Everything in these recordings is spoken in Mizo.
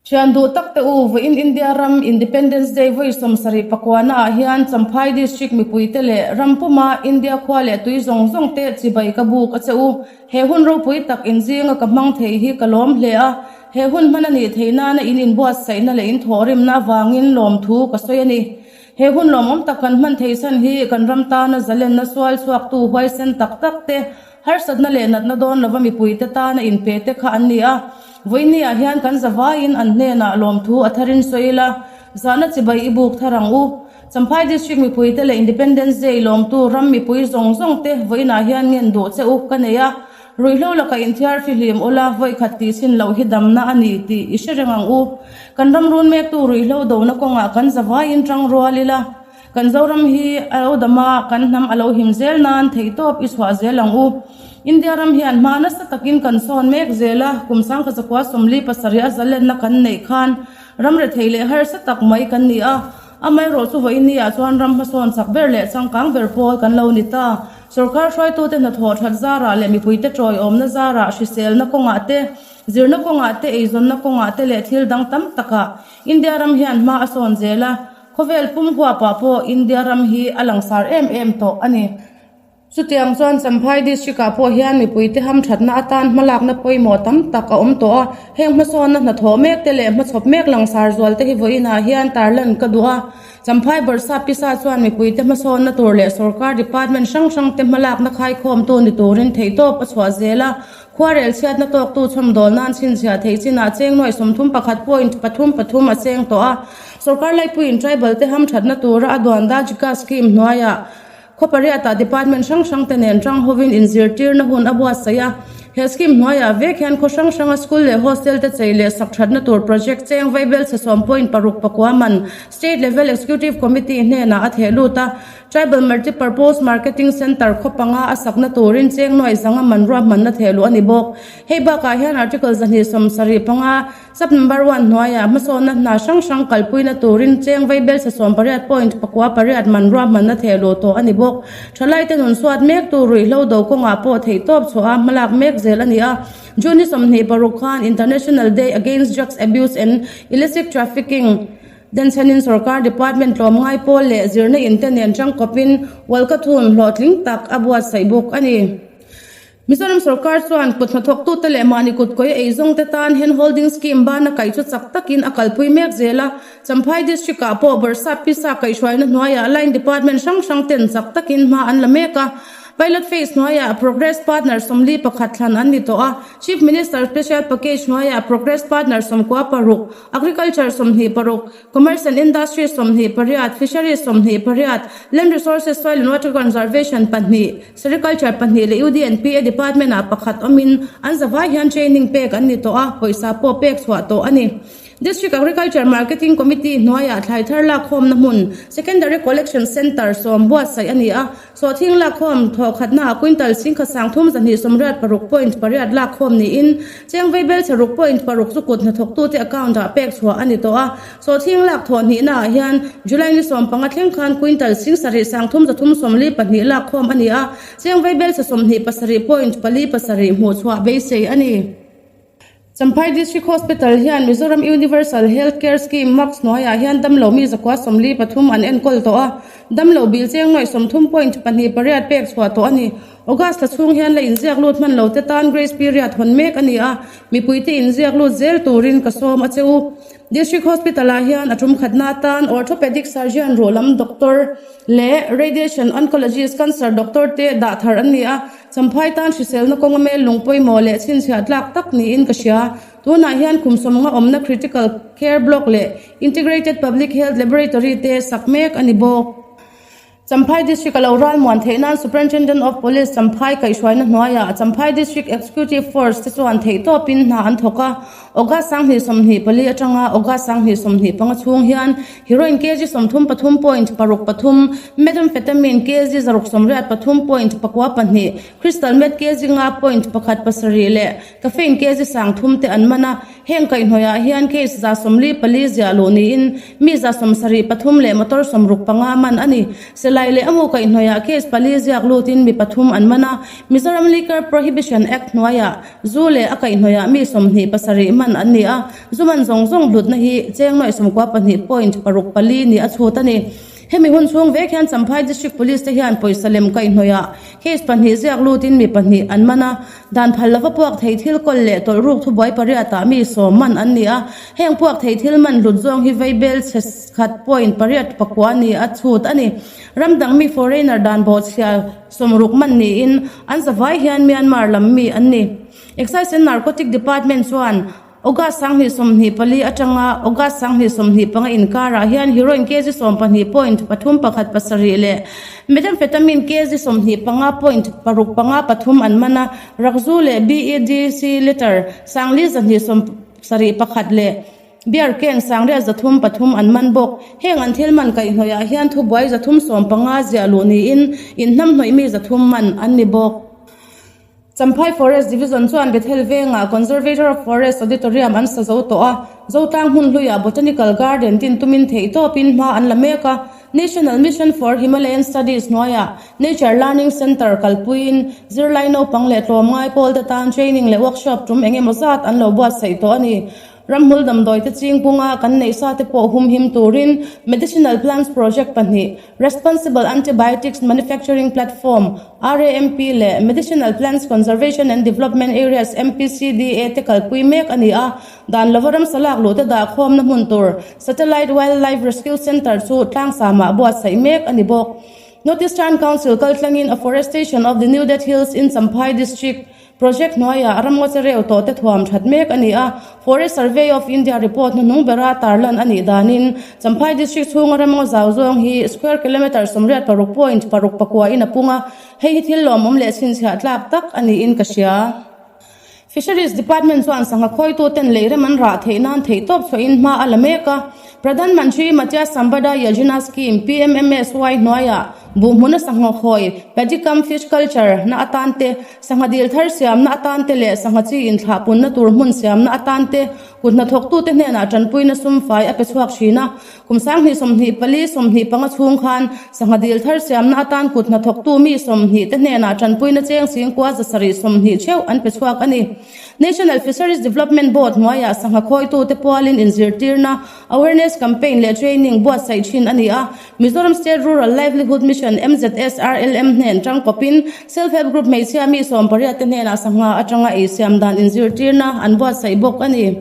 Thian duh tak te u, vawiin India ram Independence Day vawi 70 pakuana ah hian Champhai District mipuite leh ram puma India khua leh tui zawng zawng te chibai ka buk a che u. He hun ropui tak inzinga ka hmang thei hi ka lawm hle a, he hun hman a nih theih nana in inbuatsaihna leh in thawhrimna avangin lawmthu ka sawi a ni. He hun lawmawm tak kan hman theih chhan hi kan ram tana zalenna sual chhuaktu huaisen tak tak te, harsatna leh natna dawn lova mipuite tana inpe te kha an ni a. Vawinia hian kan zavaiin an hnenah lawmthu a tharin sawi ila, zahna chibai i buk thar ang u. Champhai District mipuite leh Independence Day lawmtu ram mipui zawng zawng te vawiinah hian ngen duh che u ka nei a. Ruihhlo lakah inthiar fihlim ula, vawikhat tih chhin loh hi damna a ni tih i hre reng ang u. Kan ram run mektu ruihhlo dona kawngah kan zavaiin tang rual ila, kan Zoram hi a lo dam a, kan hnam a lo him zel nan theihtawp i chhuah zel ang u. India ram hian hma nasa takin kan sawn mek zel a, kum 1947 a zalenna kan neih khan ram rethei leh harsa tak mai kan ni a, Amaherawh chu vawiinniah chuan ram hmasawn chak ber leh changkang ber pawl kan lo ni ta. Sorkar hruaitute hnathawh that zarah leh mipuite tawiawmna zarah hriselna kawngah te, zirna kawngah te, eizawnna kawngah te leh thil dang tam takah India ram hian hma a sawn zel a, khawvel pum huapah pawh India ram hi a langsar em em tawh a ni. Chutiang chuan Champhai District-ah pawh hian mipuite hamthatna atan hmalakna pawimawh tam tak a awm tawh a, heng hmasawnna hnathawh mek te leh hmachhawp mek langsar zual te hi vawiinah hian tarlan ka duh a. Champhai Bawrhsap Pisa chuan mipuite hmasawnna tur leh sorkar department hrang hrang te hmalakna khaikhawmtu ni turin theihtawp a chhuah zel a, khuarel chhiatna tawktu chhawmdawl nan chhinchhiah theih chinah cheng nuaih 31 point 3 3 a cheng tawh a. Sorkar laipuiin tribal te hamthatna tura a duan Dajika scheme hnuaiah Khaw pariatah department hrang hrang te nen tang hovin inzirtirna hun a buatsaih a. He scheme hnuaiah vek hian khaw hrang hranga school leh hostel te chei leh sak thatna tur project cheng vaibel chhe 10.6 pakua man State Level Executive Committee hnenah a theh lut a. Tribal Multipurpose Marketing Centre khaw panga a sakna turin cheng nuaih zanga man ruahmanna theh luh a ni bawk. Hei bakah hian Article 275 Sub number one hnuaiah hmasawnna hna hrang hrang kalpuina turin cheng vaibel chhe 18 point 9 8 man ruahmanna theh luh tawh a ni bawk. Thalaite nun suat mek tu ruihhlo do kawngah pawh theihtawp chhuah a hmalak mek zel a ni a. June ni 26 khan International Day Against Drugs Abuse and Illicit Trafficking denchhenin sorkar department tlawmngai pawl leh zirna in te nen tangkawpin Walkathon hlawhtling tak a buatsaih bawk a ni. Mizoram sorkar chuan kut hnathawktute leh mahni kutkawi eizawngte tan hand holding scheme bana kaih chu chak takin a kalpui mek zel a. Champhai District ah pawh Bawrhsap pisa kaihhruaina hnuaiah line department hrang hrang ten chak takin hma an la mek a. Pilot phase hnuaiah Progress Partner 41 thlan an ni tawh a. Chief Minister Special Package hnuaiah Progress Partner 96, Agriculture 26, Commerce and Industry 28, Fisheries 28, Land Resources, Soil and Water Conservation pahnih, Sericulture pahnih leh UDNPA Department ah pakhat awmin an zavai hian training pek an ni tawh a, pawisa pawh pek chhuah tawh a ni. District Agriculture Marketing Committee hnuaiah thlai thar lakkhawmna hmun, Secondary Collection Centre, sawm buatsaih a ni a, Sawhthing lakkhawm thawhkhatnaah quintal 1386 point pariat lakkhawm niin cheng vaibel chhe ruk point paruk chu kut hnathawktute account-ah pek chhuah a ni tawh a. Sawhthing lak thawh hnihnaah hian July ni 15 thleng khan quintal 7334 lakkhawm a ni a, cheng vaibel chhe 27 point pali pasarih hmuh chhuah beisei a ni. Champhai District Hospital hian Mizoram Universal Health Care Scheme, MUCS, hnuaiah hian damlo mi 143 an enkawl tawh a, damlo bil cheng nuaih 30 point pahnih pariat pek chhuah tawh a ni. August thla chhung hian la inziak lut hman lo te tan grace period hawn mek a ni a, mipuite inziak lut zel turin ka sawm a che u. District Hospital ah hian a tum khatna atan Orthopedic Surgeon ruh lam doctor leh Radiation Oncologist Cancer doctor te dah thar an ni a, Champhai tan hriselna kawnga mel lung pawimawh leh chhinchhiah tlak tak niin ka hria. Tunah hian kum sawmnga awmna Critical Care Block leh Integrated Public Health Laboratory te sak mek a ni bawk. Champhai District a lo ralmuan theih nan Superintendent of Police Champhai kaihhruaina hnuaiah Champhai District Executive Force te chuan theihtawpin hna an thawk a. August 2024 atanga August 2025 chhung hian Heroin kg 33 point paruk pathum, Methamphetamine kg 683 point pakua pahnih, Crystal meth kg nga point pakhat pasarih leh Caffeine kg 3000 te an man a. Heng kaihhnawihah hian case 144 ziah luh niin mi 73 leh motor 65 man a ni. Silai. Silai leh a mu kaihhnawihah case pali ziak lutin mi pathum an man a, Mizoram Liquor Prohibition Act hnuaiah zu leh a kaihhnawihah mi 27 man an ni a, zu man zawng zawng hlutna hi cheng nuaih 92.64 ni a chhut a ni. Hemi hun chhung vek hian Champhai District Police te hian pawisa lem kaihhnawihah case pahnih ziak lutin mi pahnih an man a, Dan phal lova puak thei thil kawl leh tawlh ruk thubuai pariatah mi sawm man an ni a, heng puak thei thil man hlut zawng hi vaibel chhe khat point pariat pakua ni a chhut a ni. Ram dang mi foreigner dan bawhchhia sawmruk man niin an zavai hian Myanmar lam mi an ni. Excise and Narcotic Department chuan August 2024 atanga August 2025 inkarah hian heroin kg 12 point 3 1 7 leh methamphetamine kg 25 point 6 5 3 an man a, rakzu leh BEDC litre 4,271 leh beer can 3,303 an man bawk. Heng an thil man kaihhnawihah hian thubuai 315 ziah luh niin inhnamhnawih mi 300 man an ni bawk. Champhai Forest Division chuan Bethel vengah Conservator of Forest Auditorium an sa zo tawh a, Zotlang hmun hluiah Botanical Garden tin tumin theihtawpin hma an la mek a. National Mission for Himalayan Studies hnuaiah Nature Learning Centre kalpuiin zirlai naupang leh tlawmngai pawlte tan training leh workshop tum eng emaw zat an lo buatsaih tawh a ni. Ramhmul damdawi te ching punga kan neih sa te pawh humhim turin Medicinal Plants Project pahnih, Responsible Antibiotics Manufacturing Platform, RAMP, leh Medicinal Plants Conservation and Development Areas, MPCDA, te kalpui mek a ni a. Dan lova ramsa lak luh te dahkhawmna hmun tur Satellite Wildlife Rescue Centre chu tlangsamah buatsaih mek a ni bawk. North Eastern Council kaltlangin Afforestation of the New Dead Hills in Champhai District, Project hnuaiah ramngaw chereu tawh te thuam that mek a ni a, Forest Survey of India report hnuhnung bera tarlan a nih danin Champhai District chhunga ramngaw zau zawng hi square kilometre 86 point paruk pakua in a pung a, hei hi thil lawmawm leh chhinchhiah tlak tak a niin ka hria. Fisheries Department chuan sangha khawituten lei rem an rah theih nan theihtawp chhuahin hma a la mek a, Pradhan Mantri Matya Sampada Yojana Scheme, PMMSY, hnuaiah buhhmuna sangha khawi, Paddy-cum fish culture, na atan te, Sangha dil thar siamna atan te leh sangha chi inthlahpunna tur hmun siamna atan te kut hnathawktute hnenah tanpuina sum fai a pe chhuak thin a. Kum 2024 25 chhung khan sangha dil thar siamna atan kut hnathawktu mi 20 te hnenah tanpuina cheng singkua 720 theuh an pe chhuak a ni. National Fisheries Development Board hnuaiah sangha khawitute pualin inzirtirna, awareness campaign leh training buatsaih thin a ni a. Mizoram State Rural Livelihood Mission, MZSRLM, hnen tangkawpin Self Help Group hmeichhia mi 18 te hnenah sangha atanga ei siam dan inzirtirna an buatsaih bawk a ni.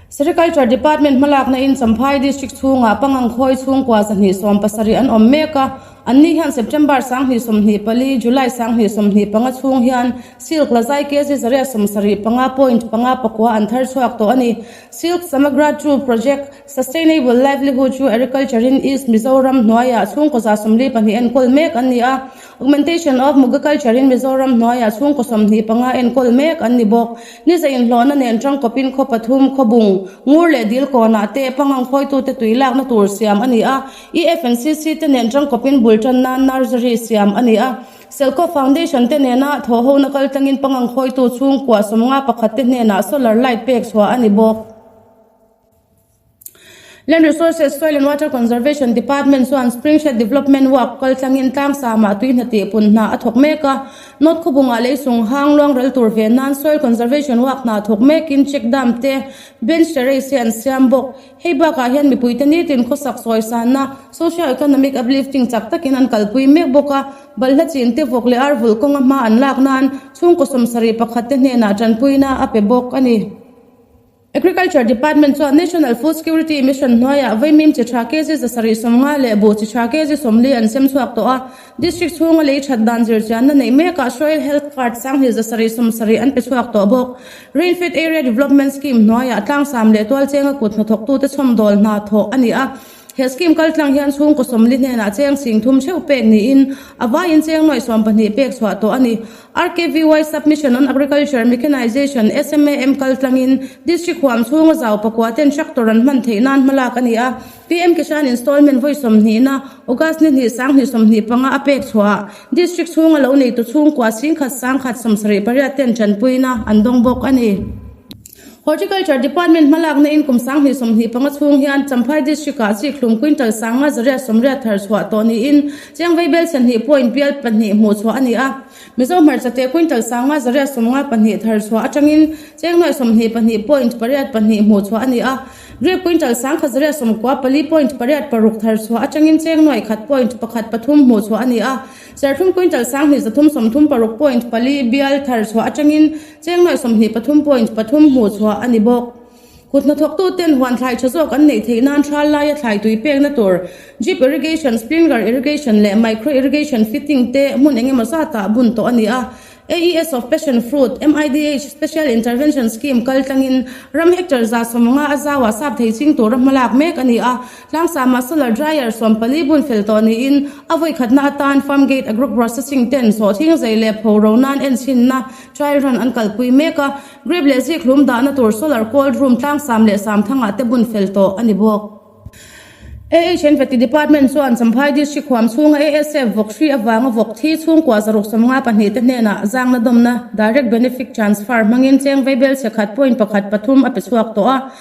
Sericulture Department hmalakna in Champhai District chhungah Pangang khawi chhungkua 270 an awm mek a, anni hian September 2024, July 2025 chhung hian Silk lazai kg 175 point panga pakua an thar chhuak tawh a ni. Silk Samagra True Project, Sustainable Livelihood chu Agriculture in East Mizoram hnuaiah chhungkaw 42 enkawl mek an ni a, Augmentation of Mugiculture in Mizoram hnuaiah chhungkaw 25 enkawl mek an ni bawk. Ni za inhlawhna nen tangkawpin khaw pathum, khawbung, ngur leh dil kawnah te pangang khawitute tui lakna tur siam a ni a, EFNCC te nen tangkawpin bul tan nan nursery siam a ni a. Selco Foundation te nena thawhhona kaltlangin pangang khawitu chhungkua 51 te hnenah solar light pek chhuah a ni bawk. Land Resources, Soil and Water Conservation Department chuan Spring Shed Development Work kaltlangin tlangsamah tui hna tih pun hna a thawk mek a. North khawbungah lei sung hang luang ral tur ve nan Soil Conservation Work hna thawk mekin check dam te, bench terrace te an siam bawk. Hei bakah hian mipuite nitin khawsak sawisanna, socio-economic uplifting, chak takin an kalpui mek bawk a, balhla chin te vawk leh ar vulh kawnga hma an lak nan chhungkaw 71 te hnenah tanpuina a pe bawk a ni. Agriculture Department chuan National Food Security Mission hnuaiah vaimim chi tha kg 750 leh buh chi tha kg 40 an sem chhuak tawh a. District chhunga lei that dan zirchianna neih mekah Soil Health Card 770 an pe chhuak tawh bawk. Rainfed Area Development Scheme hnuaiah tlangsam leh tualchenga kut hnathawktute chhawmdawl hna thawh a ni a. He scheme kaltlang hian chhungkaw 40 hnenah cheng 30 theuh pek niin a vaiin cheng nuaih 12 pek chhuah tawh a ni. RKVY Sub-Mission on Agriculture Mechanization, SMAM, kaltlangin District huam chhunga zau pakua ten tractor an hman theih nan hmalak a ni a. PM Kishan Installment vawi sawmhnihna August ni hnih 2025 a pek chhuah District chhunga lo neitu chhungkua 10,178 ten tanpuina an dawng bawk a ni. Horticulture Department hmalakna in kum 2025 chhung hian Champhai District-ah Chikhlum Quintal 5180 thar chhuah tawh niin Chengvei Belchhe hnih point bial pahnih hmuh chhuah a ni a. Mizo hmarchate Quintal 5192 thar chhuah atangin Cheng nuai 22 point pariat pahnih hmuh chhuah a ni a. Grape Quintal 1194 point pariat paruk thar chhuah atangin Cheng nuai khat point pakhat pathum hmuh chhuah a ni a. Serthlum Quintal 2336 point pali bial thar chhuah atangin Cheng nuai 23 point pathum hmuh chhuah a ni bawk. Kut hnathawktuten huan thlai tha zawk an neih theih nan thal laia thlai tui pekna tur drip irrigation, sprinkler irrigation leh micro irrigation fitting te hmun eng emaw zatah bun tawh a ni a. AES of Passion Fruit, MIDH Special Intervention Scheme kal tlangin ram hectare 150 a zauah sap thei ching tura hmalak mek a ni a. Tlangsamah solar dryer 14 bun fel tawh niin a vawikhatna atan Farm Gate Agro Processing ten sawhthing zei leh pho ro nan enchhinna trial run an kalpui mek a. Grape leh zikhlum dahna tur solar cold room tlangsam leh samthangah te bun fel tawh a ni bawk. AHN Veti Department chuan Champhai District huam chhunga ASF vawk hri avanga vawk thi chhungkua 152 te hnenah zangna dawmna Direct Benefit Transfer hmangin cheng vaibel chhe khat point pakhat pathum a pe chhuak tawh a.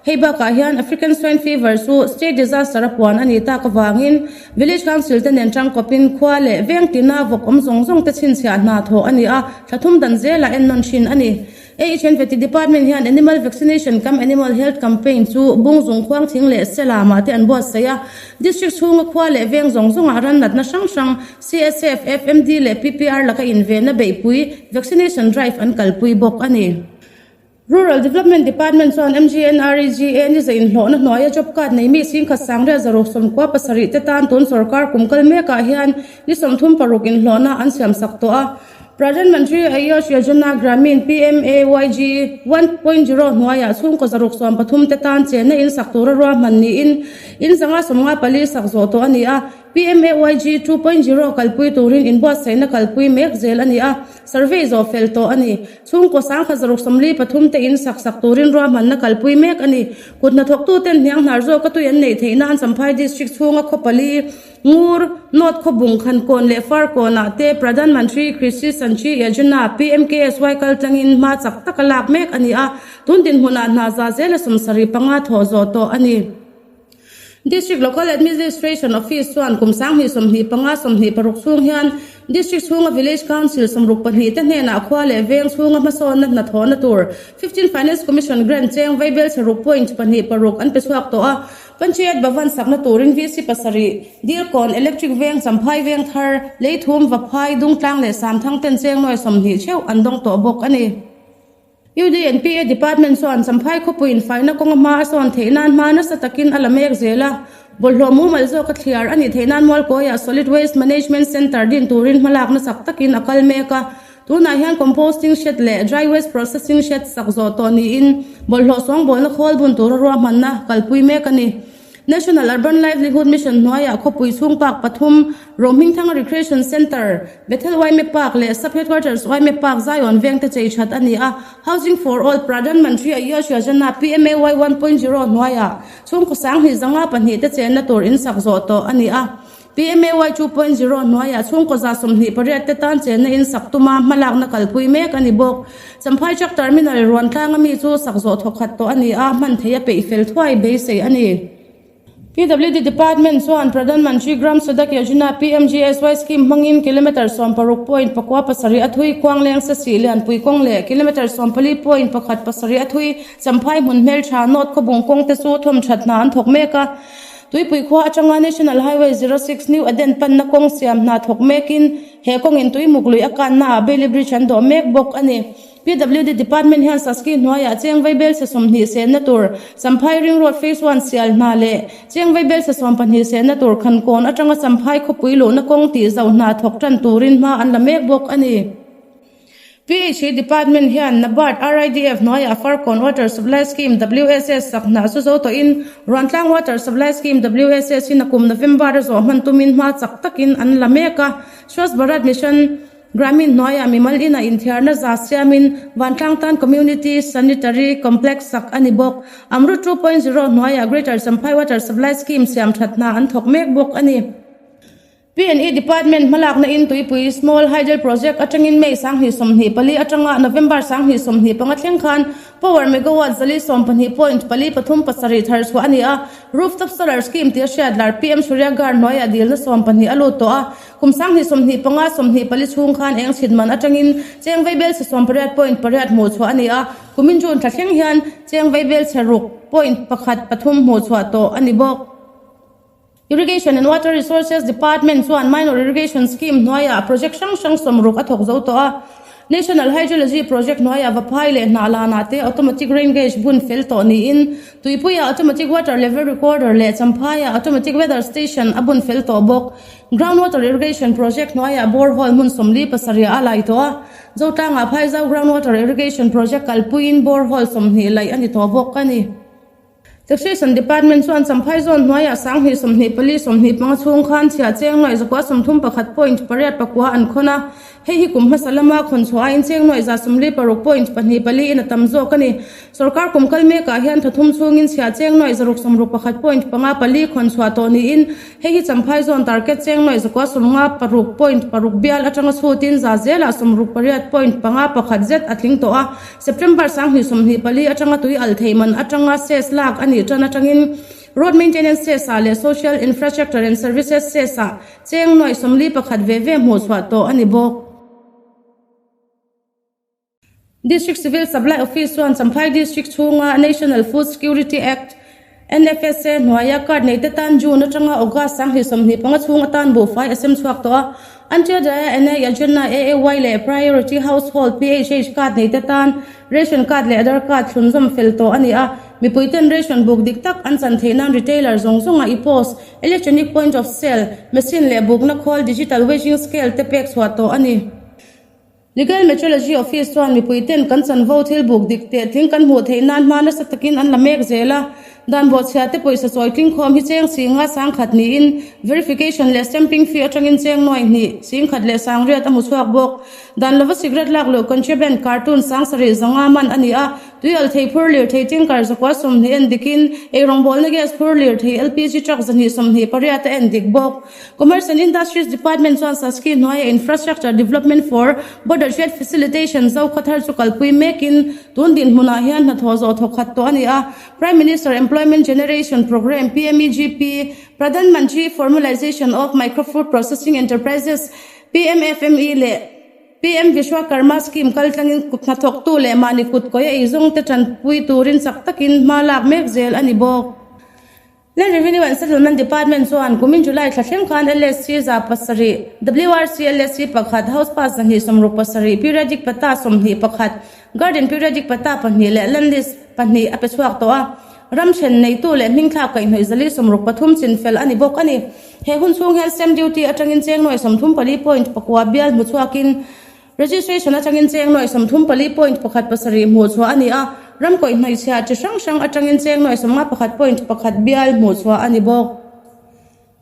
Hei bakah hian African Swine Fever chu State Disaster a puan a nih tak avangin Village Council te nen tangkawpin khua leh veng tina vawk awm zawng zawng te chhinchhiah hna thawh a ni a, thla thum dan zelah ennawn thin a ni. AHN Veti Department hian Animal Vaccination cum Animal Health Campaign chu Bungzung Khuangthing leh Selamah te an buatsaih a, District chhunga khua leh veng zawng zawngah ran natna hrang hrang CSF, FMD leh PPR laka invenna beihpui Vaccination Drive an kalpui bawk a ni. Rural Development Department chuan MGNREGA ni zah inhlawhna hnuaia job card nei mi singkhat sangriat zaruk sawmkua pasarih te tan tun sorkar kum kal mekah hian ni sawmthum paruk inhlawhna an siamsak tawh a. Pradhan Mantri Ayush Yojana Gramin, PMAYG, 1.0 hnuaiah chhungkaw zaruk sawmpathum te tan chenna in sak tura ruahman niin in zanga sawmnga pali sak zawh tawh a ni a. PMAYG 2.0 kalpui turin inbuatsaihna kalpui mek zel a ni a, survey zawh fel tawh a ni. Chhungkaw sangkhat zaruk sawmli pathum te in sak sak turin ruahmanna kalpui mek a ni. Kut hnathawktuten hniang hnar zawka tui an neih theih nan Champhai District chhunga khaw pali, Ngur, North Khawbung, Khankawn leh Farkawnah te Pradhan Mantri Krishi Sanchi Yojana, PMKSY, kal tlangin hma chak taka lak mek a ni a, tun dinhmunah hna za zela 75 thawh zawh tawh a ni. District Local Administration Office chuan kum 2025 26 chhung hian District chhunga Village Council 62 te hnenah khua leh veng chhunga hmasawnna hnathawhna tur 15 Finance Commission Grant cheng vaibel chhe ruk point pahnih paruk an pe chhuak tawh a. Panchayat Bhavan sakna turin VC pasarih, Dilkawn, Electric Veng, Champhai Veng Thar, Leithum, Vaphai, Dungtlang leh Samthang ten cheng nuai 20 theuh an dawng tawh bawk a ni. UDNPA Department chuan Champhai khawpuiin faina kawnga hma a sawn theih nan hma nasa takin a la mek zel a, bawlhhlawh mumal zawka thliar a nih theih nan Mualkawiah Solid Waste Management Centre din turin hmalak nasak takin a kal mek a. Tunah hian Composting Shed leh Dry Waste Processing Shed sak zawh tawh niin bawlhhlawh sawngbawlna khawl bun tura ruahmanna kalpui mek a ni. National Urban Livelihood Mission hnuaiah khawpui chhung park pathum, Rohmingthanga Recreation Centre, Bethel Yma Park leh Sub Headquarters Yma Park Zion vengte chei that a ni a. Housing for All Pradhan Mantri Ayush Yojana, PMAY 1.0, hnuaiah chhungkaw 20 zanga pahnih te chenna tur in sak zawh tawh a ni a. PMAY 2.0 hnuaiah chhungkaw 28 te tan chenna in sak tuma hmalakna kalpui mek a ni bawk. Champhai Truck Terminal Ruantlang ami chu sak zawh thawkhat tawh a ni a, hman theih a peih fel thuai beisei a ni. PWD Department chuan Pradhan Mantri Gram Sadak Yojana, PMGSY, scheme hmangin kilometre sawmparuk point pakua pasarih a thui Khuangleng Sasih Lianpui kawng leh kilometre sawmpali point pakhat pasarih a thui Champhai hmun hmeltha North Khawbung kawng te chu thawmthat hna an thawk mek a. Tuipui khua atanga National Highway 06 New Eden panna kawng siam hna thawk mekin he kawngin tuimuk lui a kannaah Bailey Bridge an dawh mek bawk a ni. PWD Department hian Saski hnuaiah cheng vaibel chhe 20 senna tur Champhai Ring Road Phase One sial hna leh cheng vaibel chhe 12 senna tur Khankawn atanga Champhai khawpui luhna kawng tih zauh hna thawk tan turin hma an la mek bawk a ni. PHE Department hian NABARD RIDF hnuaiah Farkawn Water Supply Scheme, WSS, sak hna chu zo tawhin Ruantlang Water Supply Scheme, WSS, hi nakum November a zawh hman tumin hma chak takin an la mek a. Swachh Bharat Mission Gramin hnuaiah mimal inah inthiarna za siamin Vantlang tan Community Sanitary Complex sak a ni bawk. Amrut 2.0 hnuaiah Greater Champhai Water Supply Scheme siam that hna an thawk mek bawk a ni. P&E Department hmalakna in Tuipui Small Hydel Project atangin May 2024 atanga November 2025 thleng khan Power Megawatt 412.437 thar chhuah a ni a, Rooftop Solar Scheme tia hriat lar PM Surya Ghar hnuaiah dilna 12 a lut tawh a, kum 2025 24 chhung khan eng chhit man atangin cheng vaibel chhe 18.8 hmuh chhuah a ni a, kumin June thla thleng hian cheng vaibel chhe 6.13 hmuh chhuah tawh a ni bawk. Irrigation and Water Resources Department chuan Minor Irrigation Scheme hnuaiah project hrang hrang sawmruk a thawk zo tawh a. National Hydrology Project hnuaiah Vaphai leh Hnahlanah te Automatic Rain Gauge bun fel tawh niin Tuipuiah Automatic Water Level Recorder leh Champhaiah Automatic Weather Station a bun fel tawh bawk. Ground Water Irrigation Project hnuaiah Borehole hmun 47 a lai tawh a. Zotlangah Phaizau Ground Water Irrigation Project kalpuiin Borehole 20 laih a ni tawh bawk a ni. Taxation Department chuan Champhai zawn hnuaiah 2024 25 chhung khan chhiah cheng nuaih zakua 31 point pariat pakua an khawn a, hei hi kum hmasa lama khawn chhuah aiin cheng nuaih za 46 point pahnih pali in a tam zawk a ni. Sorkar kum kal mekah hian thathum chhungin chhiah cheng nuaih zaruk 61 point panga pali khawn chhuah tawh niin hei hi Champhai zawn target cheng nuaih zakua 56 point paruk bial atanga chhutin za zelah 68 point panga pakhat zet a tling tawh a. September 2024 atanga tui alh thei man atanga cess lak a nih tan atangin Road Maintenance Cess ah leh Social Infrastructure and Services Cess ah cheng nuaih 41 ve ve hmuh chhuah tawh a ni bawk. District Civil Supply Office chuan Champhai District chhunga National Food Security Act, NFSA, hnuaia card neite tan June atanga August 2025 chhung atan buhfai a sem chhuak tawh a. Antyodaya Anna Yojana, AAY, leh Priority Household, PHH, card neite tan Ration card leh Aadhaar card thlunzawm fel tawh a ni a. Mipuiten ration buk dik tak an chan theih nan retailer zawng zawnga e-POS, Electronic Point of Sale, machine leh bukna khawl, Digital Weighing Scale, te pek chhuah tawh a ni. Legal Metrology Office chuan mipuiten kan chanvo thil buk dik teh tling kan hmuh theih nan hma nasa takin an la mek zel a. Dan bawhchhia te pawisa chawi tling khawm hi cheng singa sangkhat niin verification leh stamping fee atangin cheng nuai hnih, singkhat leh sangriat a hmu chhuak bawk. Dan lova cigarette lak luh contraband cartoon sangsarih zanga man a ni a, tui al thei phur lirthei tanker zakua 20 en dikin eirawngbawlna gas phur lirthei LPG truck 228 a en dik bawk. Commerce and Industries Department chuan Saski hnuaia Infrastructure Development for Border Trade Facilitation Zokhaw thar chu kalpui mekin tun dinhmunah hian hnathawh zawh thawkhat tawh a ni a. Prime Minister Employment Generation Programme, PMEGP, Pradhan Mantri Formalization of Micro Food Processing Enterprises, PMFME, leh PM Vishwakarma Scheme kaltlangin kut hnathawktu leh mahni kut kawi a eizawngte tanpui turin chak takin hma lak mek zel a ni bawk. Land Revenue and Settlement Department chuan kumin July thla thleng khan LSC 700, WRC LSC pakhat, House Pass 267, Periodic Patta 21, Garden Periodic Patta pahnih leh Land List pahnih a pe chhuak tawh a. Ram then neitu leh hmingthlak kaihhnawih 463 chin fel a ni bawk a ni. He hun chhung hian stamp duty atangin cheng nuai 34 point pakua bial hmu chhuakin, Registration atangin cheng nuai 34 point pakhat pasarih hmuh chhuah a ni a, ram kawih hnawihchhiah chi hrang hrang atangin cheng nuai 51 point pakhat bial hmuh chhuah a ni bawk.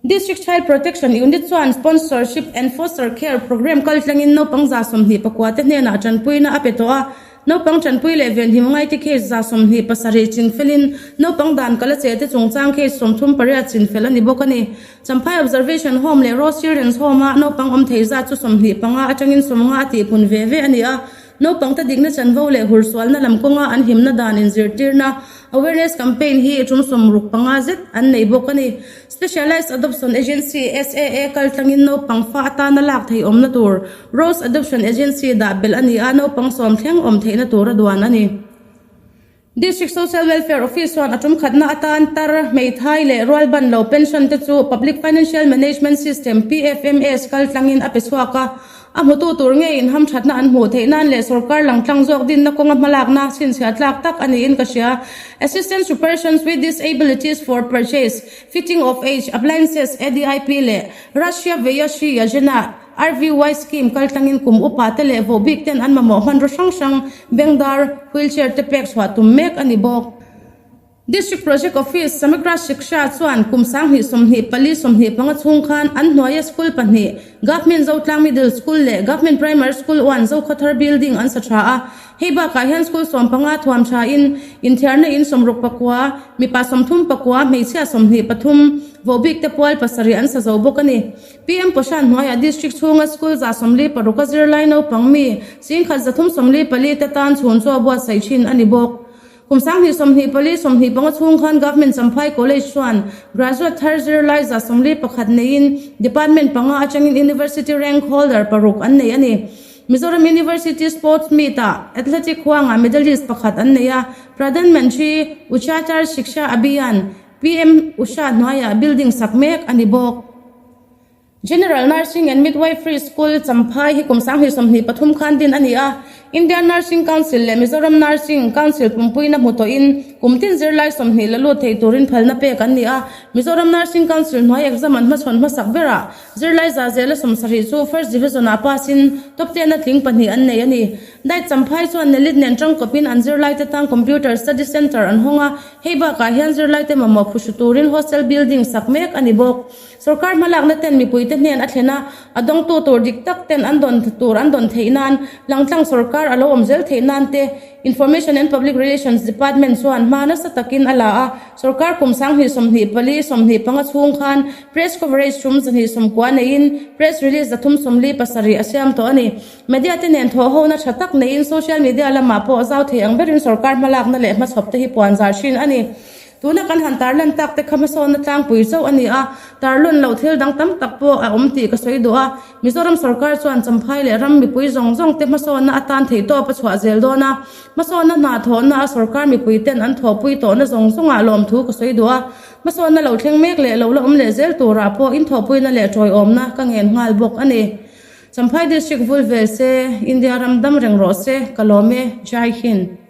District Child Protection Unit chuan Sponsorship and Foster Care Programme kaltlangin naupang 24 te hnenah tanpuina a pe tawh a, naupang tanpui leh venhim ngaite case 27 chinfelin naupang dan kala che te chungchang case 38 chinfel a ni bawk a ni. Champhai Observation Home leh Rose Children's Home-a naupang awm thei zat chu 25 atangin 50 a tihpun ve ve a ni a. Naupangte dikna chanvo leh hursualna lam kawnga an himna dan inzirtirna, awareness campaign, hi tum 65 zet an nei bawk a ni. Specialised Adoption Agency, SAA, kaltlangin naupang fa atana lak thei awmna tur Rose Adoption Agency dah belh a ni a, naupang sawm thleng awm theihna tur a duan a ni. District Social Welfare Office chuan a tum khatna atan tar, hmeithai leh rualban lo pension te chu Public Financial Management System, PFMS, kaltlangin a pe chhuak a. A hmutu tur ngeiin hamthatna an hmuh theih nan leh sorkar langtlang zawk dinna kawnga hmalakna chhinchhiah tlak tak a niin ka hria. Assistance to Persons with Disabilities for Purchase, Fitting of Age, Appliances, ADIP, leh Rashtriya Vayoshri Yojana, RVY scheme kaltlangin kum upa te leh vohbik ten an mamawh hmanraw hrang hrang, bengdar, wheelchair te pek chhuah tum mek a ni bawk. District Project Office, Samagra Shiksha chuan kum 2024 25 chhung khan an hnuaia school pahnih, Government Zotlang Middle School leh Government Primary School one Zokhawthar Building an sa tha a. Hei bakah hian school sawmpanga thuam thain inthiarna in sawmruk pakua, mipa 34, hmeichhia 23, vohbik te pual pasarih an sa zo bawk a ni. PM Poshan hnuaiah District chhunga school 46 a zirlai naupang mi 1374 te tan chhun chu a buatsaih thin a ni bawk. Kum 2024 25 chhung khan Government Champhai College chuan graduate thar zirlai 41 neiin department panga atangin University rank holder paruk an nei a ni. Mizoram University Sports Meet-ah athletic huangah medalist pakhat an nei a, Pradhan Mantri Uchatar Shiksha Abhiyan, PM Usha hnuaiah building sak mek a ni bawk. General Nursing and Midwifery School, Champhai hi kum 2023 khan din a ni a. Indian Nursing Council leh Mizoram Nursing Council pumpuina hmu tawhin kum tin zirlai 20 la lut thei turin phalna pek an ni a. Mizoram Nursing Council hnuai exam an hmachhawn hmasak berah zirlai za zela 70 chu First Division-ah pass-in top ten-a tling pahnih an nei a ni. Diet Champhai chuan Nelit nen tangkawpin an zirlaite tan Computer Study Centre an hawng a, hei bakah hian zirlaite mamawh phuhru turin hostel building sak mek a ni bawk. Sorkar hmalakna ten mipuite hnen a thlen a, a dawngtu tur dik tak ten an dawn tur an dawn theih nan, langtlang sorkar a lo awm zel theih nan te Information and Public Relations Department chuan hma nasa takin a la a. Sorkar kum 2024 25 chhung khan press coverage tum 290 neiin press release 347 a siam tawh a ni. Media te nen thawh hona tha tak neiin social media lamah pawh zau thei ang berin sorkar hmalakna leh hmachhawp te hi puan zar thin a ni. Tuna kan han tarlan tak te kha hmasawnna tlangpui chauh a ni a, tarlawn loh thil dang tam tak pawh a awm tih ka sawi duh a. Mizoram sorkar chuan Champhai leh ram mipui zawng zawng te hmasawnna atan theihtawp a chhuah zel dawn a. Hmasawnna hna thawhna a sorkar mipui ten an thawhpui tawhna zawng zawngah lawmthu ka sawi duh a. Hmasawnna lo thleng mek leh lo la awm leh zel turah pawh inthawhpuina leh tawiawmna ka ngen nghal bawk a ni. Champhai District vul vel se, India ram dam reng rawh se, ka lawm e, Jai Hind.